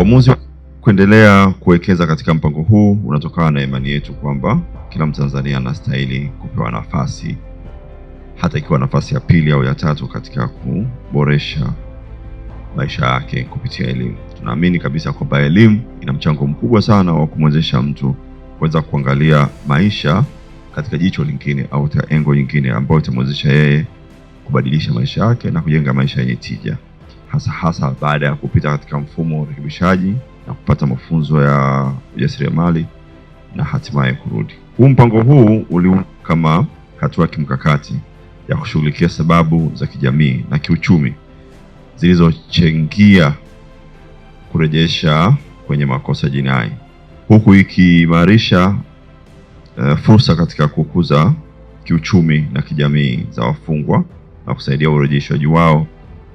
Uamuzi wa kuendelea kuwekeza katika mpango huu unatokana na imani yetu kwamba kila Mtanzania anastahili kupewa nafasi, hata ikiwa nafasi ya pili au ya tatu, katika kuboresha maisha yake kupitia elimu. Tunaamini kabisa kwamba elimu ina mchango mkubwa sana wa kumwezesha mtu kuweza kuangalia maisha katika jicho lingine au katika engo nyingine ambayo itamwezesha yeye kubadilisha maisha yake na kujenga maisha yenye tija, hasa hasa baada ya kupita katika mfumo wa urekebishaji na kupata mafunzo ya ujasiriamali na hatimaye kurudi. Huu mpango huu uliundwa kama hatua ya kimkakati ya kushughulikia sababu za kijamii na kiuchumi zilizochangia kurejesha kwenye makosa jinai, huku ikiimarisha fursa katika kukuza kiuchumi na kijamii za wafungwa na kusaidia urejeshaji wao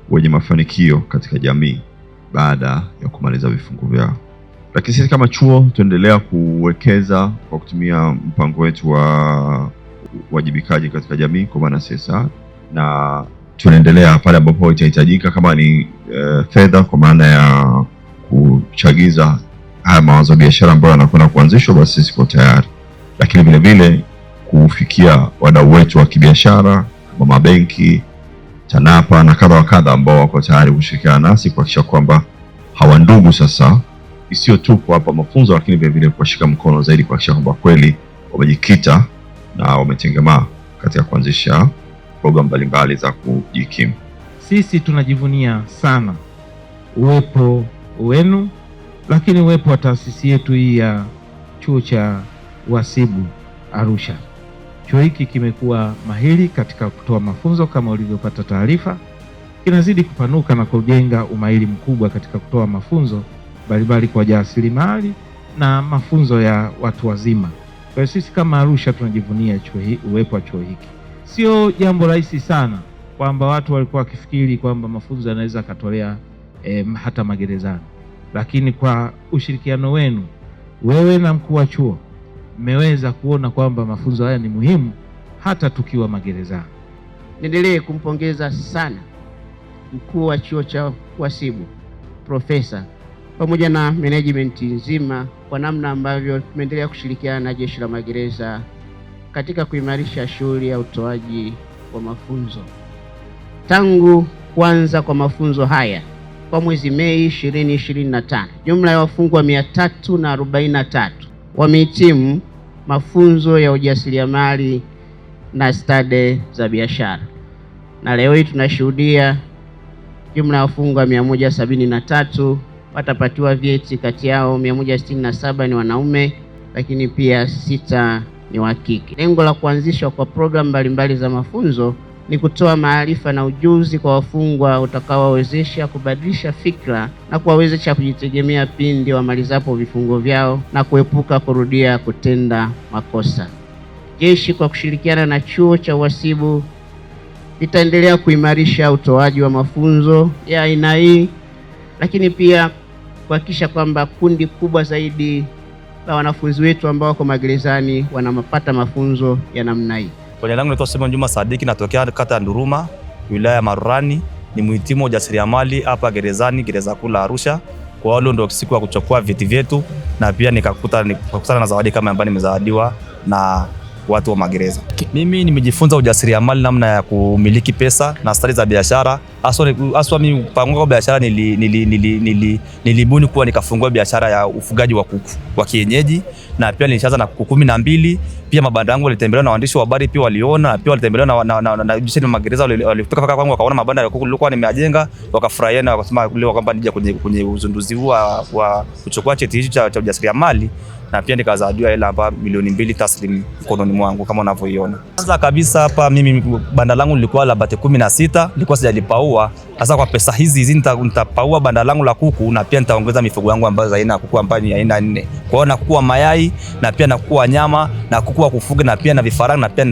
wenye mafanikio katika jamii baada ya kumaliza vifungo vyao. Lakini sisi kama chuo tuendelea kuwekeza kwa kutumia mpango wetu wa uwajibikaji katika jamii kwa maana CSR, na tunaendelea pale ambapo itahitajika kama ni fedha kwa maana ya kuchagiza haya mawazo ya biashara ambayo yanakwenda kuanzishwa, basi sisi tuko tayari, lakini vile vile kufikia wadau wetu wa kibiashara kama mabenki, TANAPA na kadha wa kadha ambao wako tayari kushirikiana nasi kuhakikisha kwamba hawa ndugu sasa isiyo tu kuwapa mafunzo, lakini vile vile kuwashika mkono zaidi kuhakikisha kwamba kweli wamejikita na wametengemaa katika kuanzisha programu mbalimbali za kujikimu. Sisi tunajivunia sana uwepo wenu, lakini uwepo wa taasisi yetu hii ya Chuo cha Uhasibu Arusha. Chuo hiki kimekuwa mahiri katika kutoa mafunzo kama ulivyopata taarifa, kinazidi kupanuka na kujenga umahiri mkubwa katika kutoa mafunzo mbalimbali kwa wajasiriamali na mafunzo ya watu wazima. Kwa hiyo sisi kama Arusha tunajivunia uwepo wa chuo hiki. Sio jambo rahisi sana kwamba watu walikuwa wakifikiri kwamba mafunzo yanaweza akatolea hata magerezani, lakini kwa ushirikiano wenu wewe na mkuu wa chuo mmeweza kuona kwamba mafunzo haya ni muhimu hata tukiwa magerezani. Niendelee kumpongeza sana mkuu wa chuo cha uhasibu Profesa pamoja na management nzima kwa namna ambavyo tumeendelea kushirikiana na Jeshi la Magereza katika kuimarisha shughuli ya utoaji wa mafunzo. Tangu kuanza kwa mafunzo haya kwa mwezi Mei 2025, jumla ya wafungwa 343 wamehitimu mafunzo ya ujasiriamali na stadi za biashara, na leo hii tunashuhudia jumla ya wafungwa 173 watapatiwa vyeti, kati yao 167 ni wanaume, lakini pia 6 ni wa kike. Lengo la kuanzishwa kwa programu mbalimbali za mafunzo ni kutoa maarifa na ujuzi kwa wafungwa utakaowawezesha kubadilisha fikra na kuwawezesha kujitegemea pindi wamalizapo vifungo vyao na kuepuka kurudia kutenda makosa. Jeshi kwa kushirikiana na Chuo cha Uhasibu litaendelea kuimarisha utoaji wa mafunzo ya aina hii, lakini pia kuhakikisha kwamba kundi kubwa zaidi la wanafunzi wetu ambao wako magerezani wanapata mafunzo ya namna hii. Kwa jina langu naitwa Simon Juma Sadiki, natokea kata ya Nduruma, wilaya ya Marurani, ni mhitimu wa ujasiriamali hapa gerezani, gereza kuu la Arusha. Kwa wale ndio siku ya kuchukua vyeti vyetu, na pia nikakutana na zawadi kama ambayo nimezawadiwa na watu wa magereza. Mimi nimejifunza ujasiriamali, namna ya kumiliki pesa na stadi za biashara. Haswa mimi mpango wa biashara nilibuni kuwa nikafungua biashara ya ufugaji wa kuku wa kienyeji, na pia nilishaanza na kuku 12. Pia mabanda yangu walitembelewa na waandishi wa habari pia waliona, na pia walitembelewa na jeshi la magereza, walifika paka kwangu wakaona mabanda ya kuku nilikuwa nimeyajenga, wakafurahia na wakasema leo kwamba nije kwenye uzinduzi huu wa kuchukua cheti hichi cha ujasiriamali, na pia nikazawadiwa hela ambayo 2 milioni taslim mkononi mwangu kama unavyoiona. Kwanza kabisa hapa mimi banda langu lilikuwa la bati 16, nilikuwa sijalipaua. Sasa kwa pesa hizi hizi nitapaua banda langu la kuku na pia nitaongeza mifugo yangu ambayo aina ya kuku ambayo ni aina 4. Kwa hiyo na kuku wa mayai na pia na kuku wa nyama na kuku wa kufuga na pia na vifaranga na pia